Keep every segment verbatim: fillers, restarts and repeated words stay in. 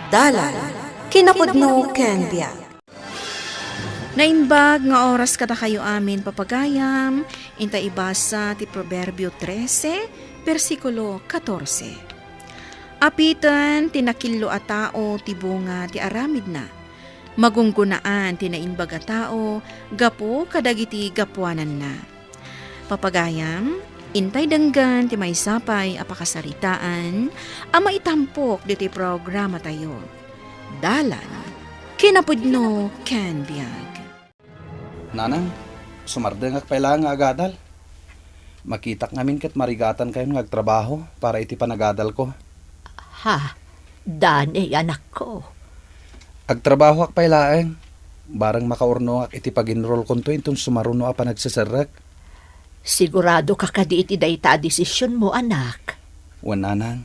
Dalan, kinapudno ken biag. Naimbag nga oras kadakayo amin, papagayam, inta ibasa ti Proverbio trese, bersikulo katorse. Apiten ti nakillo a tao ti bunga ti aramidna. Magunggonaan ti naimbag a tao gapu kadagiti gapuananna. Papagayam, intay denggen ti maysa pay a pakasaritaan a maitampok ditoy programatayo. Dalan, kinapudno ken biag. Nanang, sumardengak pay laeng nga agadal. Makitak ngamin ket marigatan kayon nga agtrabaho para iti panagadalko. Ha? Dani, anakko. Agtrabahoak pay laeng. Bareng makaurnongak iti pag-enrollkonto inton sumaruno a panagseserrek. Sigurado ka kadi iti dayta a desisionmo, anak? Wen, nanang.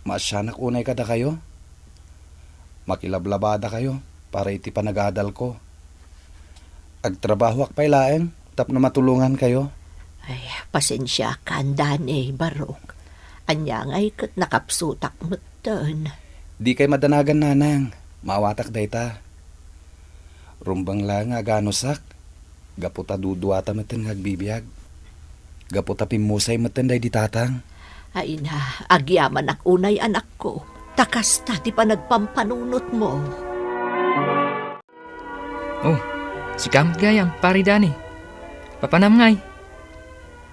Maasianak unay kadakayo. Makilablabadakayo para iti panagadalko. Agtrabahoak pay laeng tapno matulongankayo. Ay, pasensiakan, Dani, barok. Ania ngay ket nakapsutak metten. Dikay madanagan, nanang. Maawatak dayta. Rumbeng laeng nga aganusak. Gapu ta duduata metten nga agbibiag. Gapu ta pimmusay metten daydi tatang. Ay na, agyamanak unay, anakko, ta kasta ti panagpampanunotmo. Oh, sika met gayam, Pari Dani. Papanam ngay?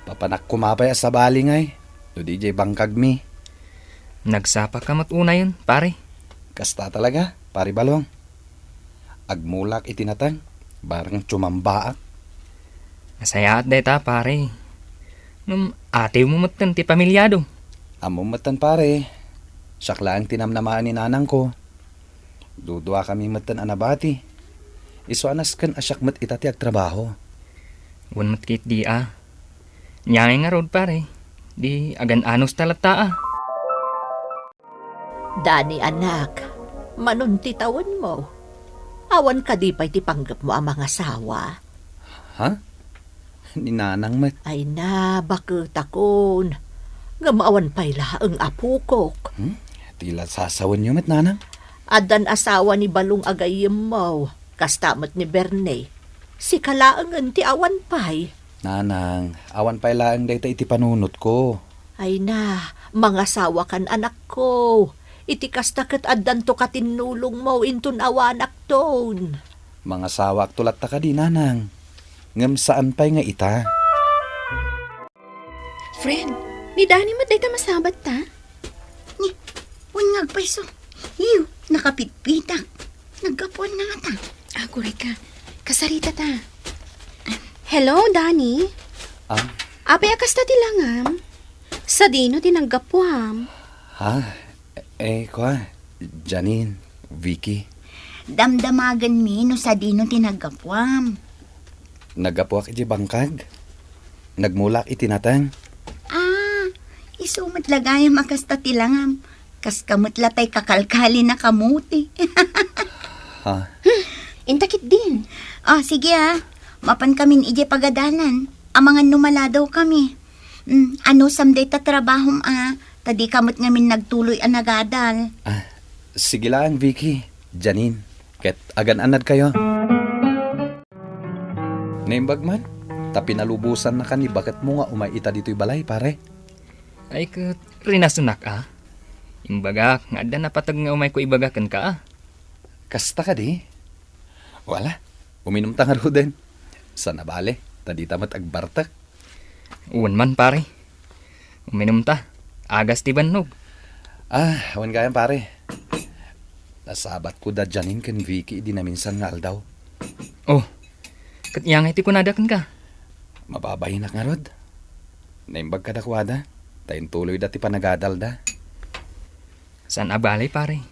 Papanak koma pay a sabali ngay, no di jay bangkagmi. Nagsapa ka met unayen, pare. Kasta talaga, Pari Balong. Agmulak iti nateng, bareng tsumambaak. Nasayaat dayta, pare. Ngem, atewmo metten ti pamilyado. Ammom metten, pare. Siak laeng ti namnamaen ni nanangko. Duduakami metten a nabati. Isu a nasken a siak met ita ti agtrabaho. Wen met ketdi a. Nia ngay ngarud, pare. Di agan-anos ta latta a. Dani, anak, manon ti tawenmo? Awan kadi pay ti panggepmo a mangasawa? Ha? Ni nanang met. Ay na, baketakon. Ngem awan pay laeng apokok. Hmm? Ti la sasawenyo met, nanang? Addan asawa ni Balong a gayyemmo, kasta met ni Berne. Sika laengen ti awan pay. Nanang, awan pay laeng dayta iti panunotko. Ay na, mangasawakan, anakko. Iti kasta ket addanto katinnulongmo inton awanakton. Mangasawaakto latta kadi, nanang. Ngem saan pay nga ita. Friend, ni Dani met dayta masabat ta? Ni, wen nga agpayso. Iyo, nakapitpitak. Naggapuan na ngata. Aguray ka. Kasarita ta. Hello, Dani. Ah? Apay a kasta ti langam? Sadino ti naggapuam? Ha? Eh, kua, Janine, Vicky. Damdamagenmi no sadino ti naggapuam. Naggapuak iti bangkag. Nagmulak iti nateng. Ah, isu met la gayam a kasta ti langam. Kaska met la tay kakalkali na kamuti. Ha? Hmm, inta ketdin. Ah, sige ah. Mapan kamin idiay pagadalan. Amangan no maladaw kami. Hmm, anusam dayta trabahom a, ta dika met ngamin nagtuloy a nagadal. Ah, sige laeng, Vicky, Janine. Ket agan-annadkayo. Naimbag man, ta pinalubosannaka ni baketmo nga umay ita ditoy balay, pare. Ay, ket rinasenak a. Imbagak nga adda napateg nga umayko ibaga kenka a. Kasta kadi? Wala, uminumta ngaruden. Saan a bale, ta dita met agbartek. Wen man, pare. Uminumta. Agas ti bannog. Ah, wen gayam, pare. Nasabatko da Janine ken Vicky idi naminsan nga aldaw. Oh, ket ania ngay ti kunada kenka? Mababayinak ngarud. Naimbag kadakuada, ta intuloyda ti panagadalda. Saan a bale, pare.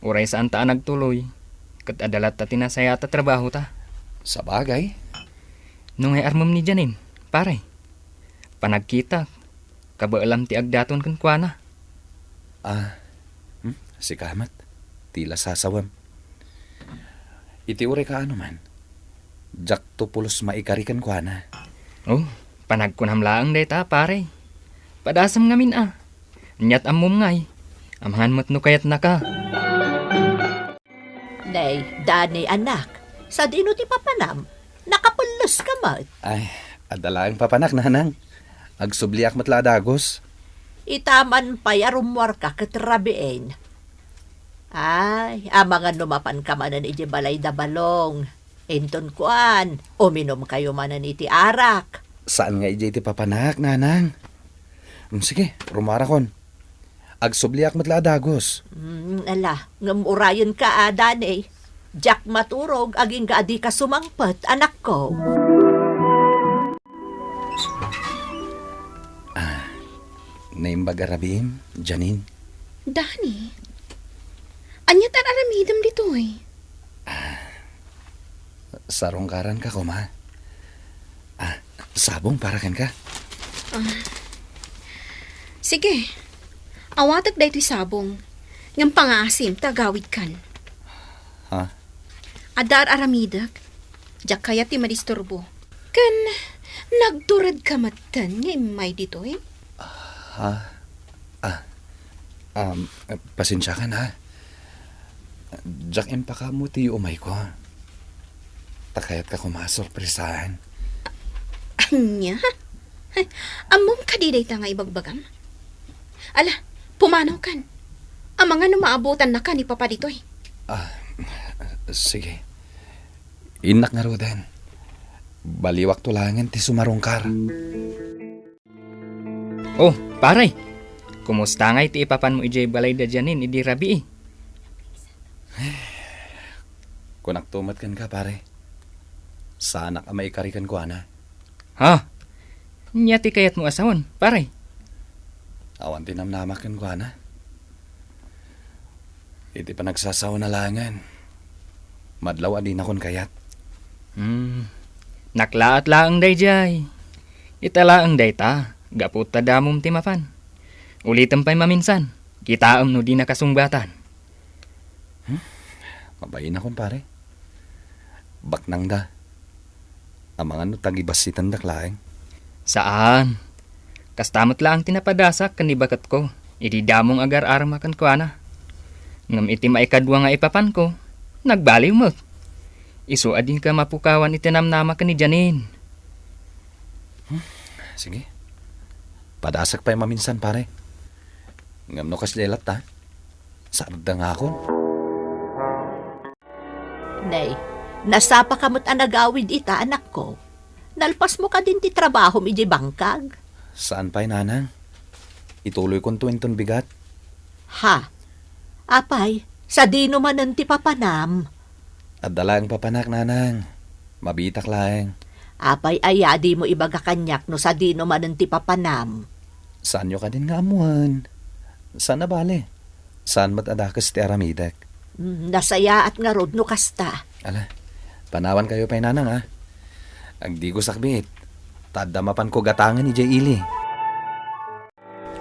Uray saanta a nagtuloy, ket adda latta ti nasayaat a trabahota. Sabagay. No ngay armem ni Janine, pare? Panagkitak, kabaelam ti agdaton kenkuana. Ah, hmm? Sika met, ti la sasawem. Iti uray kaano man, diakto pulos maikari kenkuana. Oh, panagkunam laeng dayta, pare. Padasem ngamin a. Aniat ammom ngay? Amangan met no kayatnaka. Nay, Dani, anak, sadino ti papanam? Nakapelles ka met. Ay, adda laeng papanak, nanang. Agsubliak met la a dagus. Ita man pay a rummuarka ket rabiin. Ay, amangan no mapanka manen idiay balay da Balong. Inton kuan, uminumkayo manen iti arak. Saan nga idiay ti papanak, nanang? Mm, sige, rummuarakon. Agsubliak met la a dagus. Mm, ala, ngem urayenka a, Dani. Diak maturog agingga a dika sumangpet, anakko. Ah, naimbag a rabiim, Janine? Dani, ania ti ar-aramidem ditoy? Sarungkaranka koma. Ah, sabong para kenka. Ah. Sige. Awatek daytoy sabong. Ngem pangaasim ta agawidkan. Ha? Adda ar-aramidek. Diak kayat ti madisturbo. Ken nagturedka metten nga immay ditoy? Ha? Ah. Um, pasensiakan, ha? Diak impakaammo ti umayko. Ta kayatka koma a sorpresaen. Ania? Ammom kadi dayta nga ibagbagam? Ala, pumanawkan. Amangan no maabutannaka ni Papa ditoy. Ah, sige. Innak ngaruden. Baliwakto laengen ti sumarungkar. Oh, pare. Kumusta ngay ti ipapanmo idiay balay da Janine idi rabii? Kunakto met kenka, pare. Saanak a maikari kenkuana. Ha? Ania ti kayatmo a sawen, pare? Awan ti namnamak kenkuana. Iti panagsasaona laengen, madlaw a dinakon kayat. Hmm. Naklaat laeng daydiay. Ita laeng dayta, gapu ta damom ti mapan. Ulitem pay maminsan, kitaem no dinaka sungbatan. Hmm? Mabainakon, pare. Baknangda. Amangan no tagibassitandak laeng. Saan. Kasta met laeng ti napadasak ken ni baketko idi damong agar-arma kenkuana. Ngem iti maikadua nga ipapanko, nagbaliw met. Isu a dinka mapukawan iti namnama ken ni Janine. Hmm, sige. Padasak pay maminsan, pare. Ngem no kasdiay latta, sarda ngakon. Nay, nasapaka met a nagawid ita, anakko. Nalpasmo kadin ti trabahom idiay bangkag? Saan pay, nanang. Ituloykonto inton bigat. Ha? Apay, sadino manen ti papanam? Adda laeng papanak, nanang. Mabiitak laeng. Apay aya dimo ibaga kaniak no sadino manen ti papanam? Saanyo kadin nga ammoen. Saan a bale. Saan met a dakes ti aramidek. Mm, nasayaat ngarud no kasta. Ala, panawankayo pay, nanang, a. Agdigosak biit. Ta adda mapanko gatangen idiay ili.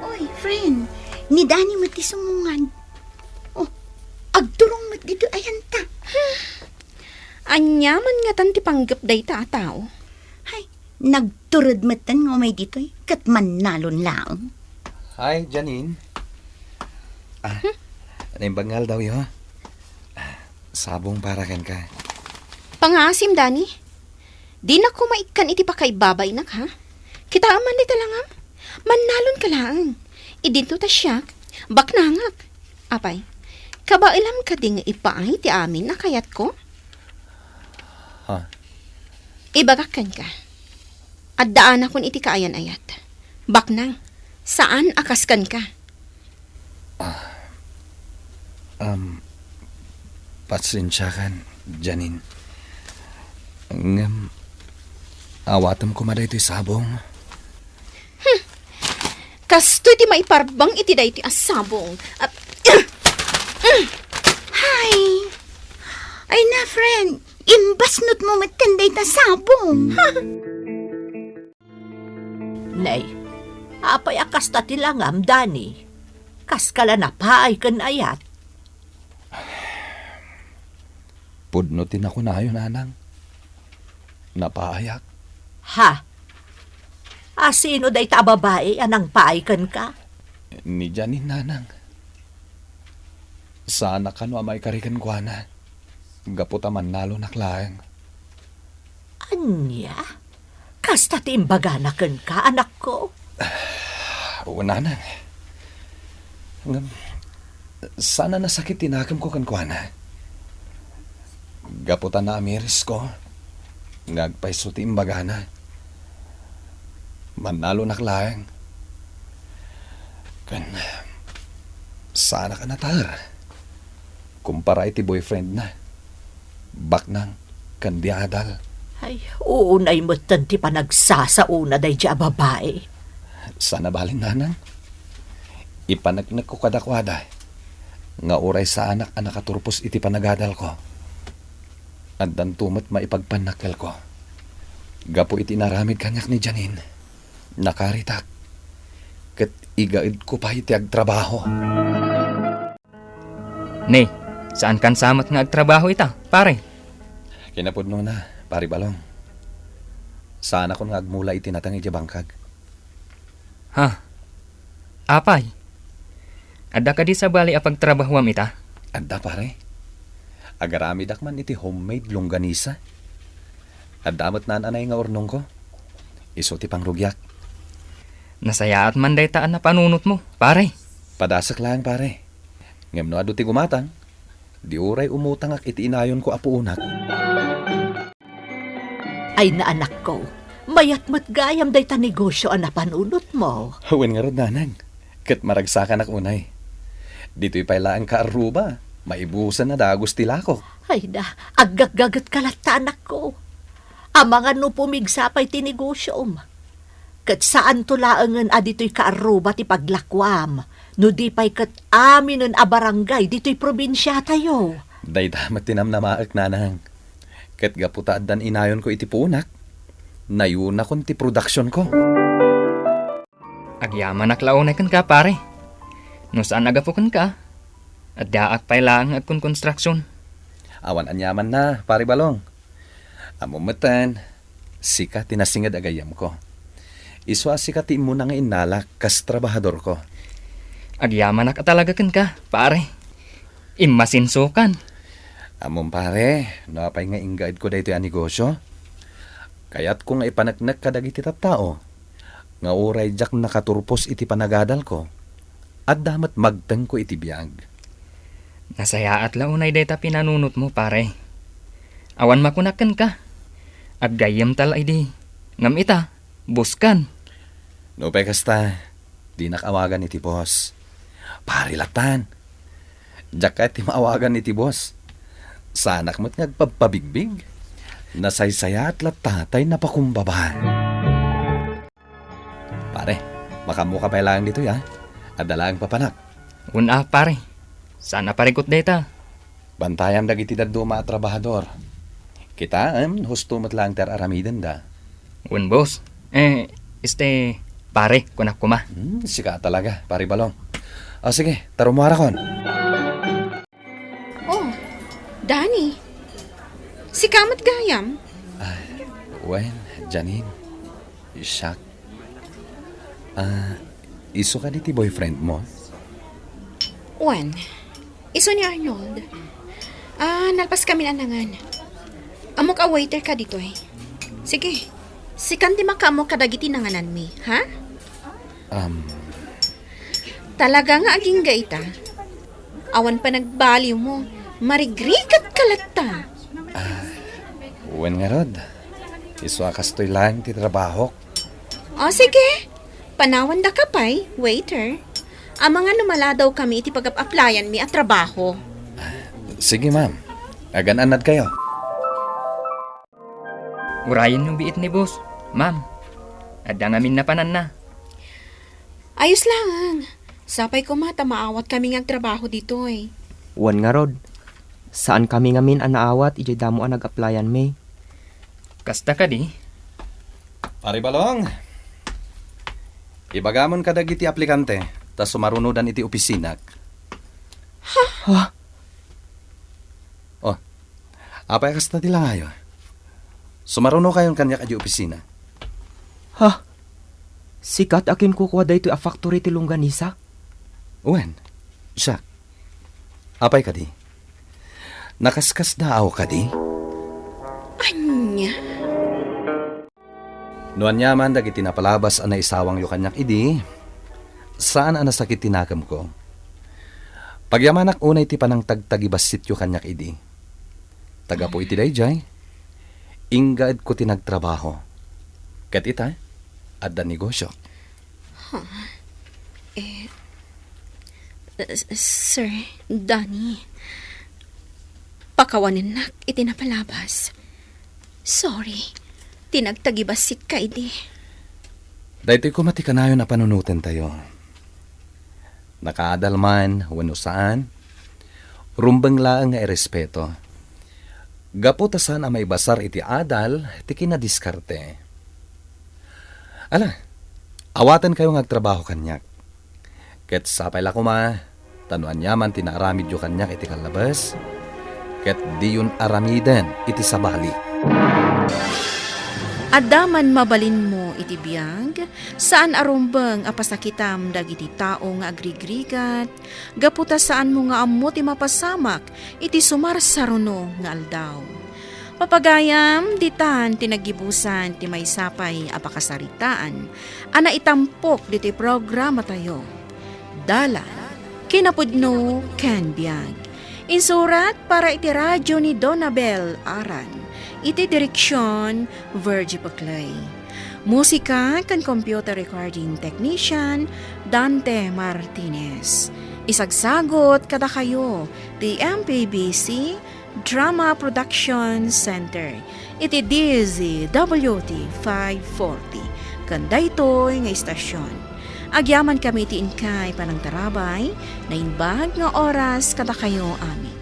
Oy, friend, ni Dani met ti sumungad. Oh, agturong met ditoy ayanta. Ania man ngatan ti panggep dayta a tao? Hay, nagtured metten nga umay ditoy, ket mannalon laeng. Hi, Janine. Ah, naimbag nga aldawyo. Ah, sabong para kenka. Pangaasim, Dani. Dinak koma ikkan iti pakaibabainak, ha? Kitaem man dita langam? Mannalonka laeng. Idinto ta siak, baknangak. Apay, kabaelam kadi nga ipaay ti amin a kayatko? Ha? Ibagak kenka. Addaanakon iti kaayan-ayat. Baknang, saan a kas kenka. Ah, um, pasensiakan, Janine. Ngem, awatem koma daytoy sabong. Hmm. Kastoy ti maiparbeng iti daytoy a sabong. Ah, hay! Ay na, friend. Imbasnotmo metten dayta sabong. Nay, apay a kasta ti langam, Dani? Kaska la napaay ken ayat? Pudno ti nakunayo, nanang. Napaayak. Ha? A, sino dayta a babai a nangpaay kenka? Ni Janine, nanang. Saanak kano a maikari kenkuana. gapu ta mannalonak laeng. Ania? Kasta ti imbagana kenka, anakko? Wen, nanang. Ngem, saan a nasakit ti nakemko kenkuana. Gapu ta naamirisko nga agpayso ti imbagana. Mannalonak laeng. Ken, saanak a natar kumpara iti boyfriendna. Baknang ken di adal. Ay, unay metten ti panagsasaona daydi a babai. Saan a bale, nanang. Ipaneknekko kadakuada nga uray saanak a nakaturpos iti panagadalko, addanto met maipagpannakkelko. Gapu iti inaramid kaniak ni Janine, nakaritak ket igaedko pay ti agtrabaho. Ne, saankan sa met nga agtrabaho ita, pare? Kinapudnona, Pare Balong. Saanakon nga agmula iti nateng idiay bangkag. Ha? Apay? Adda kadi sabali a pagtrabahoam ita? Adda, pare. Agaramidak man iti homemade longganisa. Adda met naan-anay nga urnongko. Isu ti pangrugiak. Nasayaat man dayta a napanunotmo, pare. Padasek laeng, pare. Ngem no adu ti gumatang, di uray umutangak iti inayonko a puonak. Ay, anakko, mayat met gayam dayta negosio a napanunotmo. Wen ngarud, nanang, ket maragsakanak unay. Ditoy pay laeng kaarruba, maibusen a dagus ti lakok. Ay da, aggaggagetka latta, anakko. Amangan no pumigsa pay ti negosiom. Ket saanto laengen a ditoy kaarruba ti paglakuam, no di pay ket aminen a barangay ditoy probinsiatayo. Dayta met ti namnamaek, nanang. Ket gapu ta addan inayonko iti puonak, nayunakon ti produksionko. Agyamanak la unay kenka, pare. No saan a gapu kenka, addaak pay laeng nga agkonkonstruksion. Awan aniamanna, Pare Balong. Ammom metten, sika ti nasinged a gayyemko. Isu a sika ti immuna nga innalak kas trabahadorko. Agyamanak a talaga kenka, pare. Immasinsokan. Ammom, pare, no apay nga inggaedko daytoy a negosio? Kayatko nga ipaneknek kadagiti tattao nga uray diak nakaturpos iti panagadalko, adda met magtengko iti biag. Nasayaat la unay dayta pinanunotmo, pare. Awan makunak kenka. Aggayyemta la idi. Ngem ita, boskan. Nupay kasta, dinak awagan iti bos. Pare lattan. Diak kayat ti maawagan iti bos. Saanak met nga agpabpabigbig. Nasaysayaat latta tay napakumbaba. Pare, makaammoka pay laeng ditoy, a. Adda laeng papanak. Wen a, pare. Saan a parikut dayta. Bantayam dagiti dadduma a trabahador. Kitaem, husto met laeng ti ar-aramidenda. Wen, boss. Eh, este, pare, kunak koma. Hmm, sika talaga, Pare Balong. O, sige, ta rummuarakon. Oh, Danny. Sika met gayam? Ah, wen, Janine. Siak. Ah, isu kadi ti boyfriendmo? Wen, isu ni Arnold. Ah, nalpaskamin a nangan. Ammok a waiter ka ditoy. Sige, sikan ti makaammo kadagiti nangananmi, ha? Um. Talaga nga agingga ita. Awan panagbaliwmo, marigrigat ka latta. Ah, wen ngarud. Isu a kastoy laeng ti trabahok. O, sige. Panawandaka pay, waiter. Amangan no maladawkami iti pagap-aplayanmi a trabaho. Sige, ma'am. Agan-annadkayo. Urayenyo biit ni boss, ma'am. Adda ngamin napananna. Ayos laeng. Sapay koma ta maawatkami nga agtrabaho ditoy. Wen ngarud, saankami ngamin a naawat idiay damo a nag-applyanmi. Kasta kadi? Pare Balong, ibagamon kadagiti aplikante ta sumarunodan iti opisinak. Ha? Oh, apay a kasta ti langayo? Sumarunokayon kaniak idiay opisina. Ha? Sika ti akinkukua daytoy a factory ti longganisa? Wen, siak. Apay kadi? Nakaskasdaaw kadi? Ania? No aniaman dagiti napalabas a naisawangyo kaniak idi, saan a nasakit ti nakemko. Pagyamanak unay ti panangtagtagibassityo kaniak idi. Ta gapu iti daydiay, inggaedko ti nagtrabaho. Ket ita, adda negosio. Huh? Eh, s-, Sir Danny, pakawanennak iti napalabas. Sorry, ti nagtagibassit ka idi. Daytoy koma ti kanayon a panunotentayo. Nakaadal man wenno saan, rumbeng laeng nga irespeto. Gapu ta saan a maibasar iti adal ti kinadiskarte. Ala, awatenkayo nga agtrabaho kaniak. Ket sapay la koma, ta no aniaman ti naaramidyo kaniak iti kallabes, ket diyon aramiden iti sabali. Adda man mabalinmo iti biag, saan a rumbeng a pasakitam dagiti tao nga agrigrigat, gapu ta saanmo nga ammo ti mapasamak iti sumarsaruno nga aldaw. Papagayam, ditan ti naggibusan ti maysa pay a pakasaritaan a naitampok ditoy programatayo. Dalan, kinapudno, ken biag. Insurat para iti radyo ni Donabel Aran. Iti direksion, Virgie Paclay. Musika ken computer recording technician, Dante Martinez. Isagsagot kadakayo ti M P B C Drama Production Center iti D Z W T five forty ken daytoy nga istasyon. Agyamankami ti inkay panangtarabay, naimbag nga oras kadakayo amin.